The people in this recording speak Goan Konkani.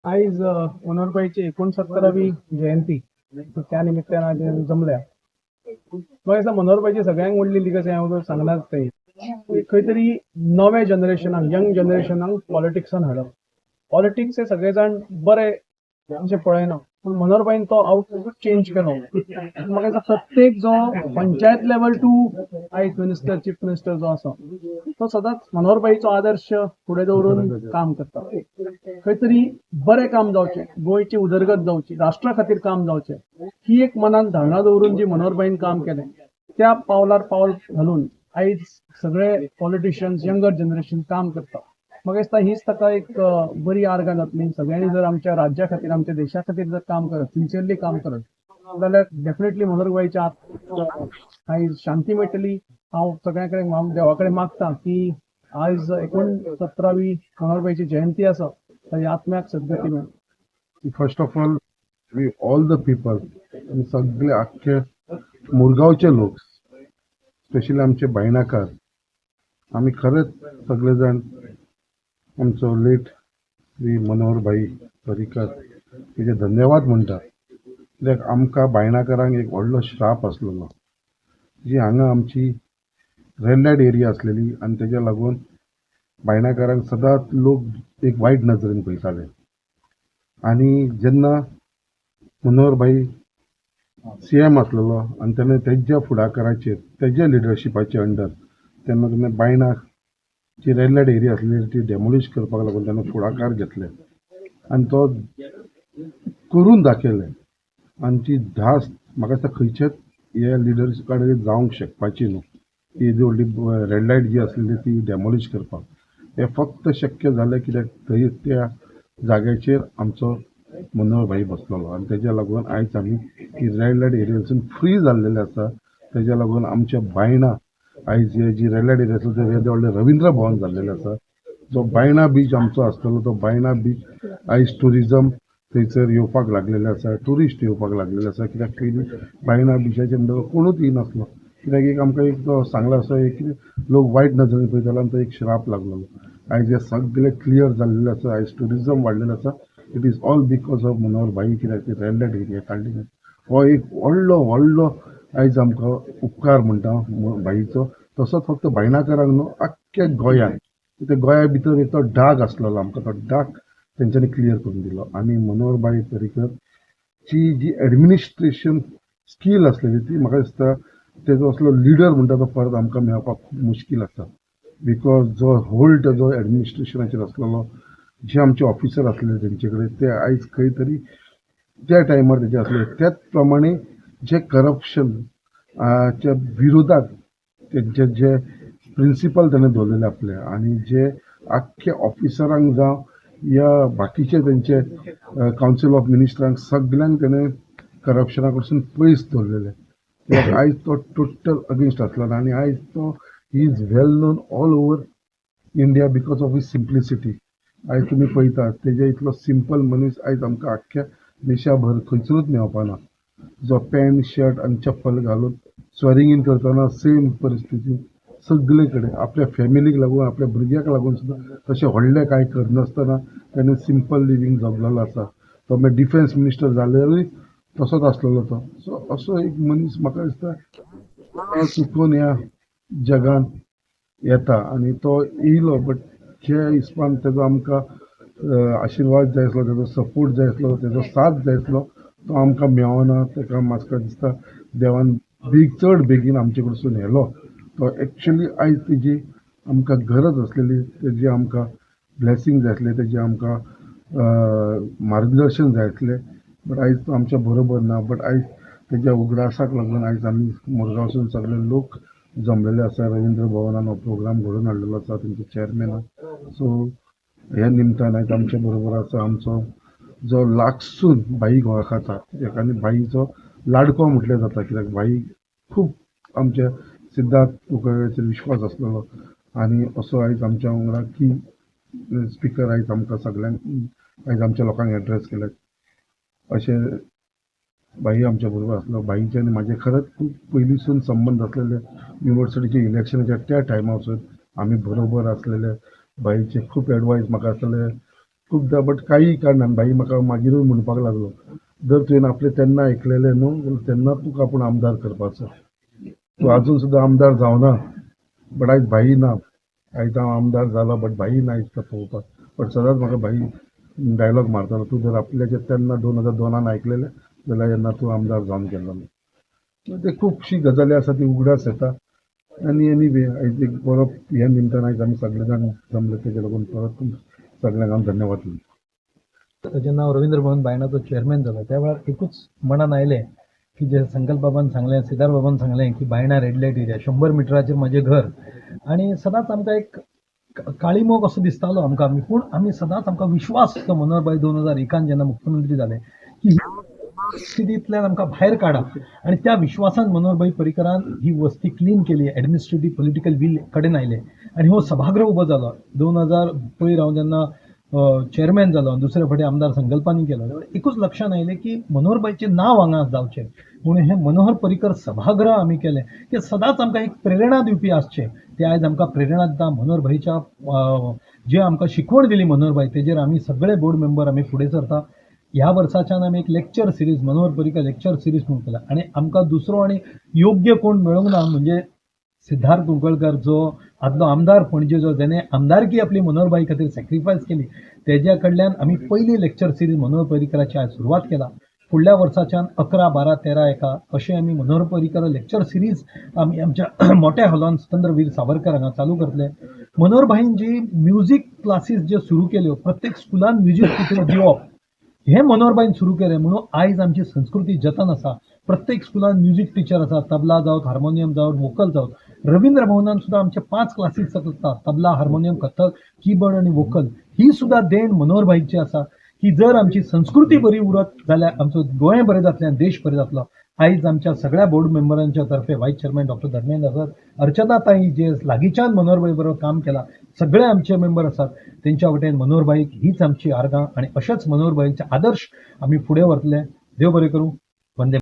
आयज मनोहरभाईची 69वी जयंती, त्या निमित्तान आज जमल्या. म्हाका दिसता मनोहरभाईची सगळ्यांक व्हडली लिगस हांव सांगनाच, ते खंय तरी नव्या जनरेशनाक, यंग जनरेशनाक पॉलिटिक्सान हाडप. पॉलिटिक्स हे सगळे जाण बरे अशें पळयना, पूण मनोहरभाईन तो आउटलूक चेंज केलो. म्हाका दिसता प्रत्येक जो पंचायत लेवल टू आयज मिनिस्टर, चीफ मिनिस्टर जो आसा, तो सदांच मनोहरभाईचो आदर्श फुडें दवरून काम करता. खंय तरी बरें काम जावचें, गोंयची उदरगत जावची, राष्ट्रा खातीर काम जावचें, ही एक मनान धारणा दवरून जी मनोहरभाईन काम केलें, त्या पावलार पावल घालून आयज सगळे पॉलिटिशियन्स, यंगर जनरेशन काम करता. म्हाका दिसता हीच ताका एक बरी आर्गां जातली. सगळ्यांनी जर आमच्या राज्या खातीर, आमच्या देशा खातीर जर काम करत, सिन्सियरली काम करत जाल्यार डेफिनेटली मनोहरभाईच्या आत आयज शांती मेळटली. हांव सगळ्यां कडेन, हांव देवा कडेन मागता की आयज 69वी मनोहरभाईची जयंती आसा, ताच्या आत्म्याक सद्गती मेळूं. First of all, we all the people आनी सगळे आख्खे मुरगांवचे लोक, स्पेशली आमचे बायणाकार, आमी खरेंच सगळे जाण आमचो लेट श्री मनोहर भाई पर्रीकर तेजे धन्यवाद म्हणटा, कित्याक आमकां बायणाकारांक एक व्हडलो श्राप आसलेलो जी हांगा आमची रेड लायट एरिया आसलेली आनी तेज्या लागून बायणाकारांक सदांच लोक एक वायट नजरेन पळयताले. आनी जेन्ना मनोहर भाई सीएम आसलेलो आनी तेणें तेज्या फुडाकाराचेर, तेज्या लिडरशिपाचे अंडर तेन्ना तेणें बायणा जी रेड लायट एरिया आसलेली ती डेमोलिश करपाक लागून तेणें फुडाकार घेतले आनी तो करून दाखयलें. आनी ती धास म्हाका दिसता खंयच्याच हे लिडर्स कडेन जावंक शकपाची न्हू. ती येदी व्हडली रेड लायट जी आसलेली ती डेमोलिश करपाक हें फक्त शक्य जालें कित्याक थंय त्या जाग्याचेर आमचो मनोहर भाई बसलेलो आनी तेज्या लागून आयज आमी ही रेड लायट एरियासून फ्री जाल्लेले आसा. तेज्या लागून आमच्या बायणा आयज हे जी रेड लायट एरिया आसली ते येदें व्हडलें रविंद्र भवन जाल्लेलें आसा. जो बायणा बीच आमचो आसतलो तो बायणा बीच आयज ट्युरिजम थंयसर येवपाक लागलेले आसा, ट्युरिस्ट येवपाक लागलेले आसा, कित्याक पयलीं बायणा बिचाचेर म्हणटा कोणूच येयनासलो, कित्याक एक आमकां एक तो सांगला असो एक लोक वायट नजरेन पळयतालो आनी तो एक श्राप लागलेलो. आयज हे सगळे क्लियर जाल्लेले आसा, आयज ट्युरिजम वाडलेलें आसा. It is all because of Manohar भाई, कित्याक ती रेड लायट एरिया काडली. हो एक व्हडलो व्हडलो आयज आमकां उपकार म्हणटा भाईचो. तसोच फक्त बायणाकारांक न्हू, आख्ख्या गोंयांत, कित्याक गोंया भितर एक तो डाग आसलेलो आमकां, तो डाग तेंच्यांनी क्लियर करून दिलो. आनी मनोहर भाई पर्रीकरची जी एडमिनिस्ट्रेशन स्कील आसलेली ती म्हाका दिसता तेजो असलो लिडर म्हणटा तो परत आमकां मेळपाक खूब मुश्कील आसा, because जो होल्ड तेजो एडमिनिस्ट्रेशनाचेर आसलेलो, जे आमचे ऑफिसर आसलेले तेंचे कडेन, ते आयज खंय तरी त्या टायमार तेजे आसले. त्याच प्रमाणे जे करप्शन च्या विरोधात तेंचे जे प्रिंसिपल तेणें दवरलेले आपले आनी जे आख्खे ऑफिसरांक जावं या बाकीचे तेंचे कावन्सील ऑफ मिनिस्टरांक सगल्यांक तेणें करप्शना कडसून पयस दवरलेले, कित्याक आयज तो टोटल अगेन्स्ट आसलो. आनी आयज तो he is well known all over India because of his simplicity. आयज तुमी पळयतात तेजे इतलो सिंपल मनीस आयज आमकां आख्ख्या देशाभर खंयसरूच मेळपाना, जो पॅन्ट शर्ट आनी चप्पल घालून स्वॅरिंग इन करतना सेम परिस्थिती सगळे कडेन आपल्या फॅमिलीक लागून, आपल्या भुरग्याक लागून सुद्दां तशें व्हडलें कांय करनासतना तेणें सिंपल लिवींग जगलेलो आसा. तो मागीर डिफेन्स मिनिस्टर जाल्यारूय तसोच आसलेलो तो. सो असो एक मनीस म्हाका दिसता चुकून ह्या जगान येता आनी तो येयलो, बट जे हिसपान तेजो आमकां आशिर्वाद जाय आसलो, तेजो सपोर्ट जाय आसलो, तेजो साथ जाय आसलो, तो आमकां मेळना. तेका म्हाका दिसता देवान बेग चड बेगीन आमचे कडसून व्हेलो. तो एक्चुली आयज तेजी आमकां गरज आसलेली, तेजी आमकां ब्लेसींग जाय आसलें, तेजें आमकां मार्गदर्शन जाय आसलें, बट आयज तो आमच्या बरोबर ना. बट आयज तेज्या उगडासाक लागून आयज आमी मुरगांवसून सगळे लोक जमलेले आसा. रविंद्र भवनान हो प्रोग्राम घडोवन हाडलेलो आसा तेंच्या चॅरमॅनान. सो ह्या निमतान आयज आमच्या बरोबर आसा आमचो जो लागसून भाईक वळखता तेका आनी भाईचो लाडको म्हटल्यार जाता, कित्याक भाई खूब आमच्या सिद्धार्थ कुंकळ्ळेचेर विश्वास आसलेलो आनी असो आयज आमच्या वांगडा की स्पिकर आयज आमकां सगल्यांक आयज आमच्या लोकांक एड्रेस केले. अशें भाई आमच्या बरोबर आसलो. भाईचे आनी म्हाजे खरेंच खूब पयलींसून संबंद आसलेले. युनिवर्सिटीच्या इलेक्शनाच्या त्या टायमारसून आमी बरोबर आसलेले. भाईचे खूब एडवायस म्हाका आसलेले. खुबदां, बट काही कारणान भाई म्हाका मागीरूय म्हणपाक लागलो, जर तुवें आपलें तेन्ना आयकलेलें न्हू जाल्यार तेन्ना तुका आपूण आमदार करपाचो, तूं आजून सुद्दां आमदार जावना, बट आयज भाई ना, आयज हांव आमदार जालो बट भाई ना आयज पळोवपाक. बट सदांच म्हाका भाई डायलॉग मारतालो, तूं जर आपल्याचें तेन्ना 2002 आयकलेलें जाल्यार येन्ना तूं आमदार जावन गेल्लो. ते खुबशी गजाली आसा ती उगडास येता. आनी एनीवे आयज एक बरो ह्या निमतान आयज आमी सगळे जाण जमले, तेजे लागून परत सगळ्यांक हांव धन्यवाद दिता. जेन्ना हांव रवींद्र भवन बायणाचो चेअरमॅन जालो त्या वेळार एकूच मनान आयलें की जे संकल्प बाबान सांगलें, सिद्धार्थ बाबान सांगलें की बायणा रेड लायट एरिया 100 मिटराचेर म्हजें घर, आनी सदांच आमकां एक काळीमोग असो दिसतालो आमकां आमी, पूण आमी सदांच आमकां विश्वास आसलो मनोहरभाई 2001 जेन्ना मुख्यमंत्री जाले की स्थितींतल्यान आमकां भायर काडा, आनी त्या विश्वासान मनोहरभाई पर्रीकरान ही वस्ती क्लीन केली, एडमिनिस्ट्रेटीव पॉलिटिकल will कडेन आयले आनी हो सभागृह उबो जालो. 2000 पयर हांव जेन्ना चेअरमॅन जालो, दुसरे फावटी आमदार संकल्पांनी केलो, एकूच लक्षांत आयलें की मनोहरभाईचें नांव हांगा जावचें म्हणून हें मनोहर पर्रीकर सभागृह आमी केलें, की सदांच आमकां एक प्रेरणा दिवपी आसचें. तें आयज आमकां प्रेरणा दिता. मनोहरभाईच्या जे आमकां शिकवण दिली मनोहरभाई, तेजेर आमी सगळे बोर्ड मेंबर आमी फुडें सरता. ह्या वर्साच्यान आमी एक lecture series, Manohar Parrikar lecture series म्हणून केला, आनी आमकां दुसरो आनी योग्य कोण मेळूंक ना म्हणजे सिद्धार्थ कुंकळकर, जो आदलो आमदार पणजे, जो जेणे आमदारकी आपली मनोहरभाई खातीर सॅक्रिफायस केली, तेज्या कडल्यान आमी पयली लेक्चर सिरीज मनोहर पर्रीकराची आयज सुरवात केला. फुडल्या वर्साच्यान 11, 12, 13 एका अशें आमी मनोहर पर्रीकर लेक्चर सिरीज आमी आमच्या मोठ्या हॉलान स्वतंत्र वीर सावरकर हांगा चालू करतले. मनोहरभाईन जी म्युजीक क्लासीस ज्यो सुरू केल्यो, प्रत्येक स्कुलान म्युजीक टिचर दिवप हें मनोहरभाईन सुरू केलें, म्हणून आयज आमची संस्कृती जतन आसा. प्रत्येक स्कुलान म्युजीक टिचर आसा, तबला जावं, हार्मोनियम जावं, वोकल जावं. रवींद्र भवनान सुद्दां आमचे 5 क्लासीस चलता, तबला, हार्मोनियम, कथक, कीबोर्ड आनी वोकल. ही सुद्दां देण मनोहरभाईची आसा की जर आमची संस्कृती बरी उरत जाल्यार आमचो गोंय बरें जातलें आनी देश बरें जातलो. आयज आमच्या सगळ्या बोर्ड मेंबरांच्या तर्फे वायस चेअरमॅन डॉक्टर धर्मेंद्र आसात, अर्चना ताई जे लागींच्यान मनोहरभाई बरोबर काम केलां, सगळे आमचे मेंबर आसात, तेंच्या वटेन मनोहरभाईक हीच आमची आर्गां, आनी अशेंच मनोहरभाईचे आदर्श आमी फुडें व्हरतले. देव बरें करूं. वंदे.